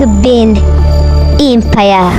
The Bin Empire.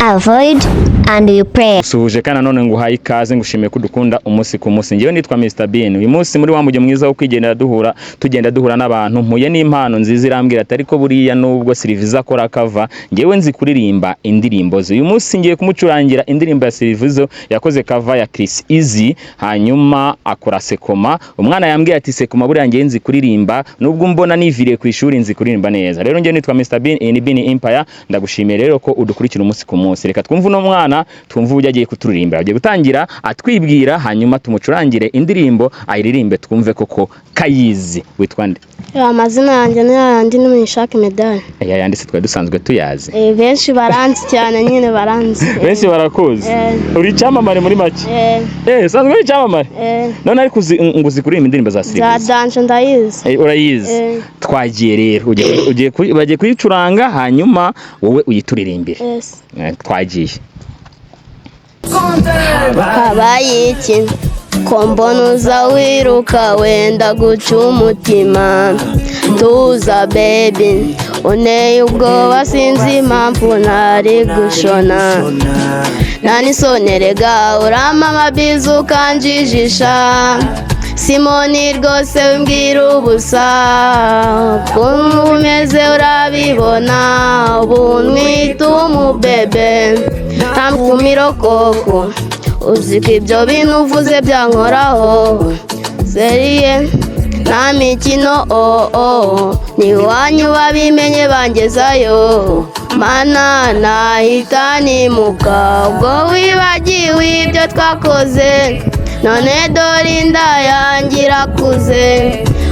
Avoid and you pray. Suhuje kandi nanone nguhaye ikaze, ngushimiye ko udukunda umunsi ku munsi. Ngewe nitwa Mr Bean. Uyu munsi muri wa mujyo mwiza wo kwigendera duhura, tugenda duhura n'abantu, mpuye n'impano nziza irambwira ati: "Ariko buriya nubwo Silvizo akora cover, ngewe nzi kuririmba indirimbo ze." Uyu munsi ngiye kumucurangira indirimbo ya Silvizo yakoze cover ya Chris Easy, hanyuma akora Sekoma. Umwana yambwiye ati: "Sekoma buriya ngewe nzi kuririmba, nubwo mbona niviriye ku ishuri nzi kuririmba neza." Rero ngewe nitwa Mr Bean, iyi ni Bean Empire. Ndagushimiye rero ko udukurikira umunsi ku munsi. Reka twumve uno mwana, twumve uburyo agiye kuturirimbira. Agiye gutangira atwibwira, hanyuma tumucurangire indirimbo ayiririmbe, twumve koko kayizi. Witwa nde? Amazina yanjye ni yayandi, ni Mwishake Medali. Aya yanditse twari dusanzwe tuyazi. Benshi baranzi cyane nyine, baranzi. Benshi barakuzi. Uri icyamamare muri make. Usanzwe uri icyamamare. None ariko uzi ngo uzi kuririmba indirimbo za Za Silvizo? Danger, ndayizi. Urayizi? Eh. Twagiye rero, bagiye kuyicuranga, hanyuma wowe uyituririmbire. Yes. Twagiye. Habaye iki ko mbona uza wiruka wenda guca umutima? Tuza baby, unteye ubwoba, sinzi impamvu ntari gushona. Nta n'isoni rega, urampa amabizu ukanjijisha. Simoni rwose mbwira ubusa, ukuntu umeze urabibona. Ubu nwita umubebe nta kumiro koko, uzi ko ibyo bintu uvuze byankoraho. Sérieux, nta mikino, oh oh, ni iwanyu babimenye bangezayo, mana nahita nimuka. Ubwo wibagiwe ibyo twakoze, none dore inda yanjye irakuze.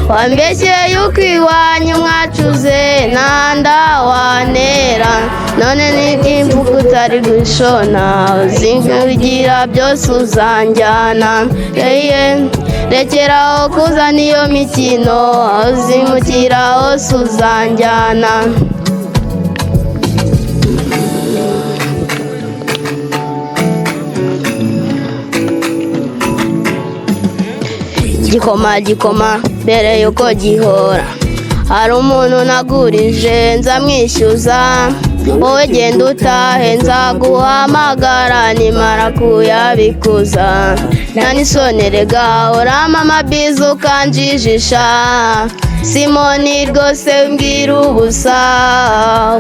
Wambeshye yuko iwanyu mwacuze, nanda wantera. None n'imvugo utari gushona, uzinkugira byose uzanjyana yeye. Rekeraho kuzana iyo mikino, aho uzimukira hose uzanjyana. Gikoma gikoma mbere yuko gihora, hari umuntu nagurije nzamwishyuza. Wowe genda utahe, nzaguhamagara nimara kuyabikuza. Nta n'isoni rega, urampa amabizu ukanjijisha. Simoni rwose mbwira ubusa,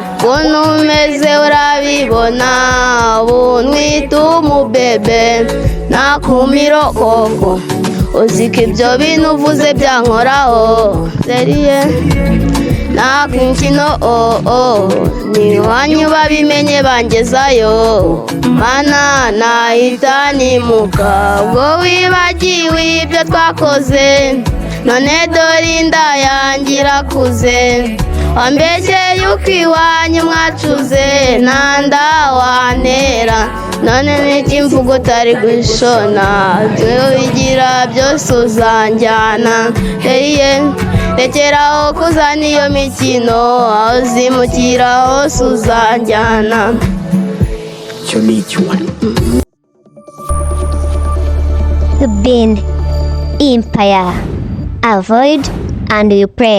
ukuntu umeze urabibona. Ubu nwita umubebe ntakumiro koko, uzi ko ibyo bintu uvuze byankoraho. Sérieux, nta mikino, oh oh, ni iwanyu babimenye bangezayo, mana nahita nimuka. Ubwo wibagiwe ibyo twakoze, none dore inda yanjye irakuze. Wambeshye yuko iwanyu mwacuze, nanda wantera. None n'iki mvugo utari gushona, tubigira byose uzanjyana heye. Rekeraho kuzana iyo mikino, aho uzimukira hose uzanjyana. Icyo ni icyuma. The Bin Empire. Avoid and you pray.